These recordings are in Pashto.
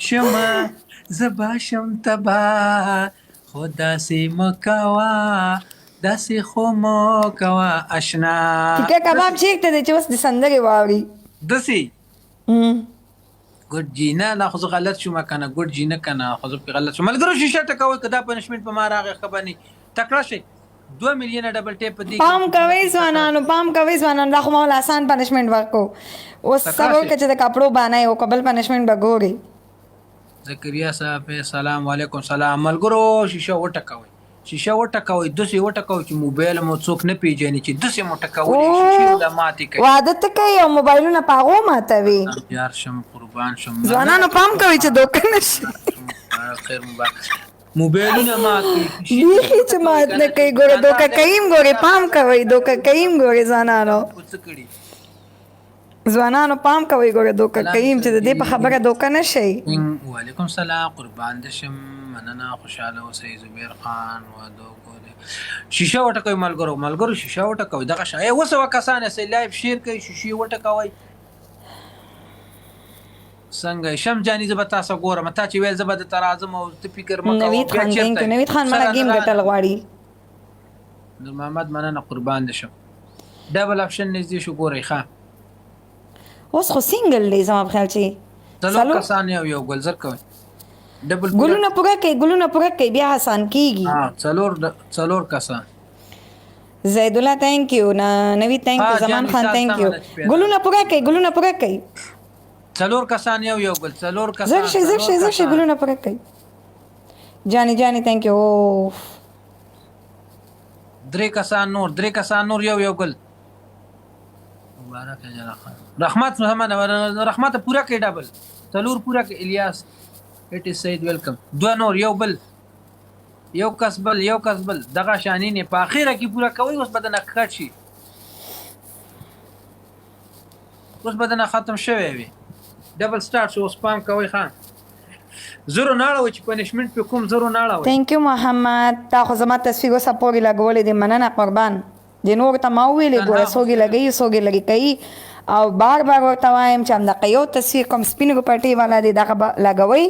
شمه زه به شم تبا، خو داسې مه کوه، داسې خو مه کوه اشنا. تیکه کباب چیرته دی چې اوس د سندرې واوري؟ داسې ګډ جی نه نه، خو زه غلط شوم کنه، ګډ جی نه کنه، خو زه پرې غلط شوم. ملګرو شیشه ټکوئ، که دا پنشمنټ په ما راغی ښه به نه. تکړه شئ، 2 میلیونه ډبل ټیپ په دې. پام کوئ ځوانانو، پام کوئ ځوانانو، دا خو ما ول اسان پنشمنټ ورکو. اوس تکړه صبر شئ. وکړه چې د کپړو بانه یې وکړه، بل پنشمنټ به ګوري. زکریا صاحب سلام. وعلیکم سلام. ملګرو شیشه وټکوئ، شیشه وټکوئ، داسې وټکوئ چې موبایل مو څوک نه پیژني، چې داسې مو ټکولې شیشې له ماتې کوي. واده ته کوي او موبایلونه په هغو ماتوي. یار شم، قربان شم. ځوانانو پام کوئ چې دوکه نه شي. خیر مبارک. موبایلونه مات کړي. بیخي چې مات نه کوي، ګوره دوکه کوي ګورې، پام کوئ، دوکه کوي ګورې ځوانانو. څه کړي؟ ځوانانو پام کوئ، ګوره دوکه کوي، چې د دې په خبره دوکه نه شي. وعلیکم سلام، قربان دې شم، مننه، خوشاله اوسئ. زبیر خان واده کو دی. شیشه وټکوي ملګرو، ملګرو شیشه وټکوي. دغه شای وسو کسان سه live share کوي، شیشې وټکوي. څنګه شم جاني؟ زه به تاسو ګورم، تا چې ویل زه به د ترازم او ته فکر مکوه. نوید خان thank you. نوید خان مړه game ګټل غواړي. نور محمد مننه، قربان دې شم. Double option نږدې شو، ګورئ ښه. اوس خو single دی زما په خیال چې. څلور کسان یو یو ګل، زر کوي ډبل. ګلونه پوره کوي، ګلونه پوره کوي، بیا آسان کیږي. ها، څلور څلور کسان. زید الله thank you، نوید thank you، زمان خان thank you. ګلونه پوره کوي، ګلونه پوره کوي. څلور کسان یو یو ګل، څلور کسان. زر شي، زر شي، زر شي، ګلونه پوره کوي. جانی جانی thank you. درې کسان نور، درې کسان نور، یو یو ګل. مبارک جلال خان، رحمت محمد رحمت، پورا کې ډبل څلور پورا کې. الیاس اټ سید welcome. دوه نور، یو بل، یو کس بل، یو کس بل. دغه شانې نه په اخیره کې پورا کوي. اوس بدن کټ شي، اوس بدن ختم شوی وي. Double start شو، اوس پام کوئ خان. زرو ناړه چې پنشمنټ په کوم زرو ناړه. Thank you محمد، تا خو زما تصویر اوسه پورې لګولې دی، مننه قربان. د نور ته ما ویلې ګوره څوک یې لګوي، څوک یې لرې کوي، او بار بار ورته وایم چې همدغه یو تصویر کوم سپین روپټې والا دی، دغه به لګوئ.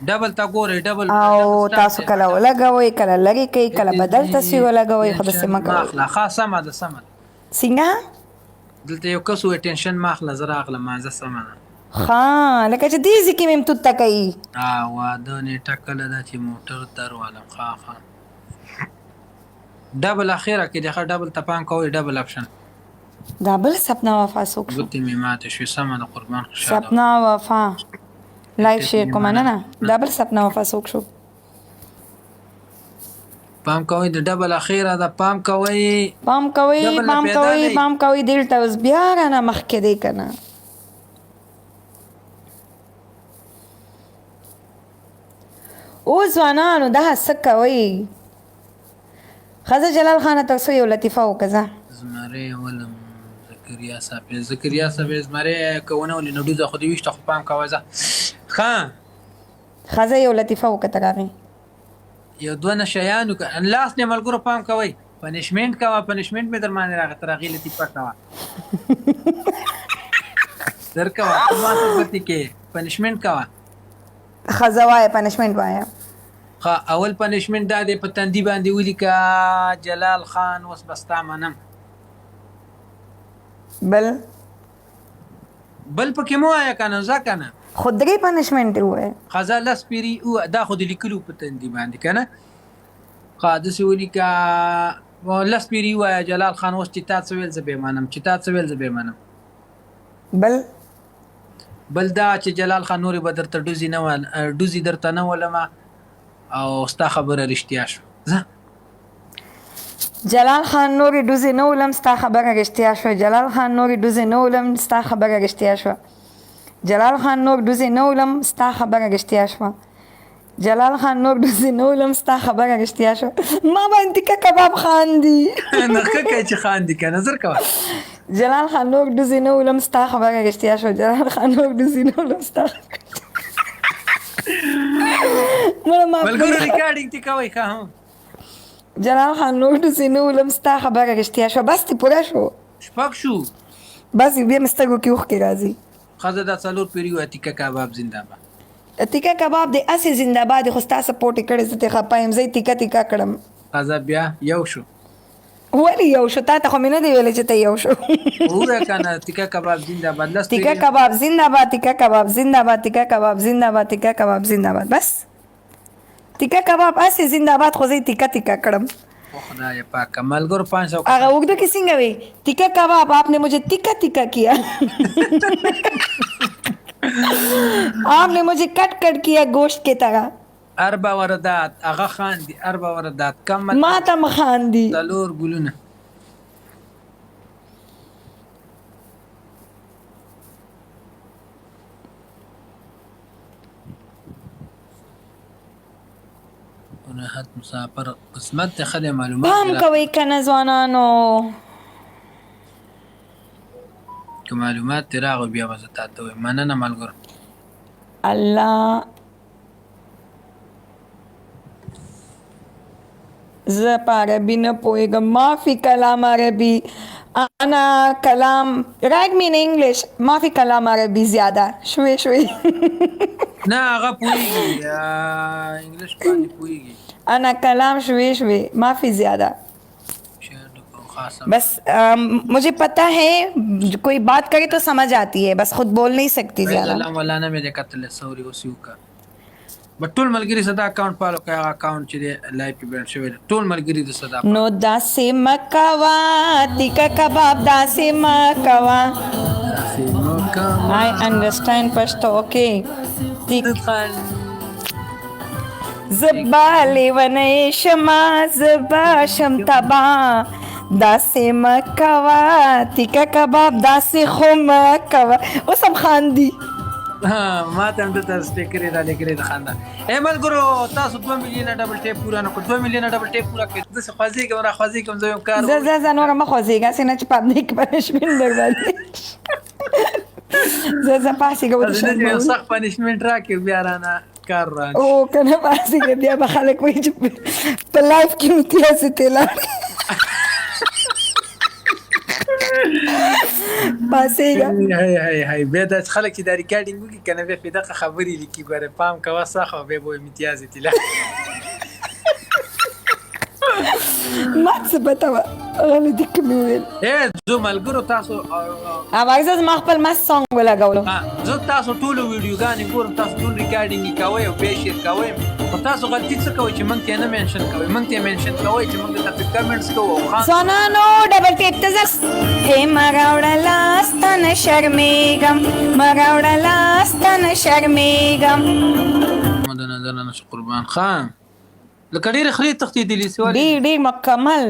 ډبل تا ګورئ، ډبل. او تاسو کله ولګوئ، کله لرې کوئ، کله بدل تصویر ولګوئ، خو داسې مه کوئ. ماخله ښه، سمه ده، سمه ده. څنګه؟ دلته یو کس وایي ټینشن ماخله، زه راغلم، زه سمه ده. ښه، لکه چې دې ځای کې مې هم توته کوي. واده نیټه کله ده چې موټر دروالم؟ ښه ښه، ډبل اخیره کې د ښه، ډبل ته پام کوئ، double option. دا بل سپنا وفا څوک شو؟ ګوتې مې ماتې شوې. سمه ده، قربان، خوشاله. سپنا وفا live share کوم. نه نه، دا بل سپنا وفا څوک شو؟ پام کوئ، د ډبل اخیره ده، پام کوئ. پام کوئ. ډبل نه پام پیدا کوئ. دی. پام کوئ، دلته اوس بیا رانه مخکې دی که نه؟ او ځوانانو دا څه کوئ؟ ښځه جلال خانه، تر څو یو لطیفه وکړه ځه. زمری ولم زکریا صاحب، زکریا صاحب زمری کوونه ولې نو ډوزه خو دې ویشته، خو پام کوه ځه ښه. ښځه یو لطیفه وکړه تر هغې. یو دوه نشیانو که لاس نه. ملګرو پام کوئ، پنشمنټ کوه، پنشمنټ مې در باندې راغی، تر هغې لطیفه کوه، در کوه، ما څه پتې کې پنشمنټ کوه. ښځه وایه، پنشمنټ وایه. ښه، اول پنشمنټ دا دی، په تندي باندې ولیکه جلال خان اوس به ستا منم. بل؟ بل پکې مو وایه که نه، ځه که نه. خو درې پنشمنټ ووایه. ښځه لس پیری او دا خو د لیکلو په تندي باندې که نه. ښه، داسې ولیکه، لس پیری وایه جلال خان اوس چې تا څه ویل زه به یې منم، چې تا څه ویل زه به یې منم. بل؟ بل دا چې جلال خان نورې به درته ډوزي نه ډوزي درته نه ولمه او ستا خبره رښتیا شو، ځه. جلال خان نورې ډوزې نه ولم، ستا خبره رښتیا شوه. جلال خان نورې ډوزې نه ولم، ستا خبره رښتیا شوه. جلال خان نور ډوزې نه ولم، ستا خبره رښتیا شوه. جلال خان نور ډوزې نه ولم، ستا خبره رښتیا شوه. ما باندې تیکه کباب خاندي. نو ښه کوي چې خاندي که نه، زر کوه. جلال خان نور ډوزې نه ولم، ستا خبره رښتیا شوه. جلال خان نور ډوزې نه ولم، ستا مړه ما. ملګرو ریکارډینګ تی کوئ ښه هم. جلال خان نور ډوزې نه ولم، ستا خبره رښتیا شوه. بس دی، پوره شو. شپږ شو. بس، بیا مې سترګو کې اوښکې راځي. ښځه دا څلور پیری وه تیکه کباب زنده باد. تیکه کباب دې هسې زنده باد خو ستا سپورټ یې کړی زه ترې خپه یم زه یې تیکه تیکه کړم. ښځه بیا یو شو. ولې یو شو تا ته خو مې نه دی ویلې چې ته یو شو. ووایه کنه تیکه کباب زنده باد لس تیکه کباب زنده باد تیکه کباب زنده باد تیکه کباب زنده باد تیکه کباب زنده باد بس. تیکه کباب هسې زنده باد خو زه یې تیکه تیکه کړم. او خدای پاکه ملګرو 500 هغه اوږده کې څنګه وي تیکه کباب آپ نے مجھے تیکه تیکه کیا آپ نے مجھے کٹ کٹ کیا گوشت کے طرح. اربع وردات هغه خاندي اربع وردات کم ما ته هم خاندي. څلور ګلونه. راحت مسافر قسمت ته خدای معلومات پام کوئ کنه ځوانانو. که معلومات دې راغی بیا به زه تاته ووایم. مننه ملګرو. الله زه په عربي نه پوهېږم مافي کلام عربي انا کلام رایټ می ان انګلیش مافي کلام عربي زیاده شوي شوي. نه هغه پوهېږي انګلیش باندې پوهېږي. انا کلام شوي شوي مافي زیاده. بس مجھے پتا ہے کوئی بات کرے تو سمجھ آتی ہے بس خود بول نہیں سکتی زیادہ. الله مولانا مې دې کتل سوري اوس یو کا بټ ټول ملګري صدا اکاونټ فالو کړئ هغه اکاونټ چې دی لایف کې بین شوی دی ټول ملګري د صدا نو داسې مه کوه تیکه کباب داسې مه کوه. داسې مه کوه. I understand Pashto okay. زه به لیونۍ شمه زه به شم تبا داسې مه کوه تیکه کباب داسې خو مه کوه. اوس هم خاندي. ما ته هم دلته سټیکرې را لېږلې د خندا. ای ملګرو تاسو 2 میلیونه ډبل ټیپ پوره نه کړو 2 میلیونه ډبل ټیپ پوره کړئ. داسې خوځېږم را خوځېږم زه یم کار. زه زه زه نوره مه خوځېږه هسې نه چې په همدې کې پنشمنټ در باندې. زه زه پاڅېږه ودې یو سخت پنشمنټ راکړې بیا رانه کار وران او که نه پاڅېږه بیا به خلک وایي چې په لایف کې مې تیازې ترې لاړې. پاڅېږه. هی هی هی بیا دا خلک چې دا ریکارډینګ وکړي که نه بیا پرې دغه خبرې لیکي ګوره پام کوه سخت او بیا به وایي امتیاز یې ترې لاړې. ما څه پته وه غلطي کې مې وویل. ای زه ملګرو تاسو اواز زما خپل مست سانګ ولګولو. زه تاسو ټولو ویډیوګانې ګورم تاسو ټول ریکارډینګ یې کوئ او بیا شیر کوئ خو تاسو غلطي څه کوئ چې موږ ته یې نه منشن کوئ موږ ته یې منشن کوئ چې موږ درته پرې کمنټس کوو او خان ځوانانو ډبل ټیپ ته ځه. هې مه راوړه لاس ته نه شرمېږم مه راوړه لاس ته نه شرمېږم. د نظر نه شو قربان خان لکه ډېرې خرې تښتېدلې څه ولې؟ ډېر ډېر مکمل.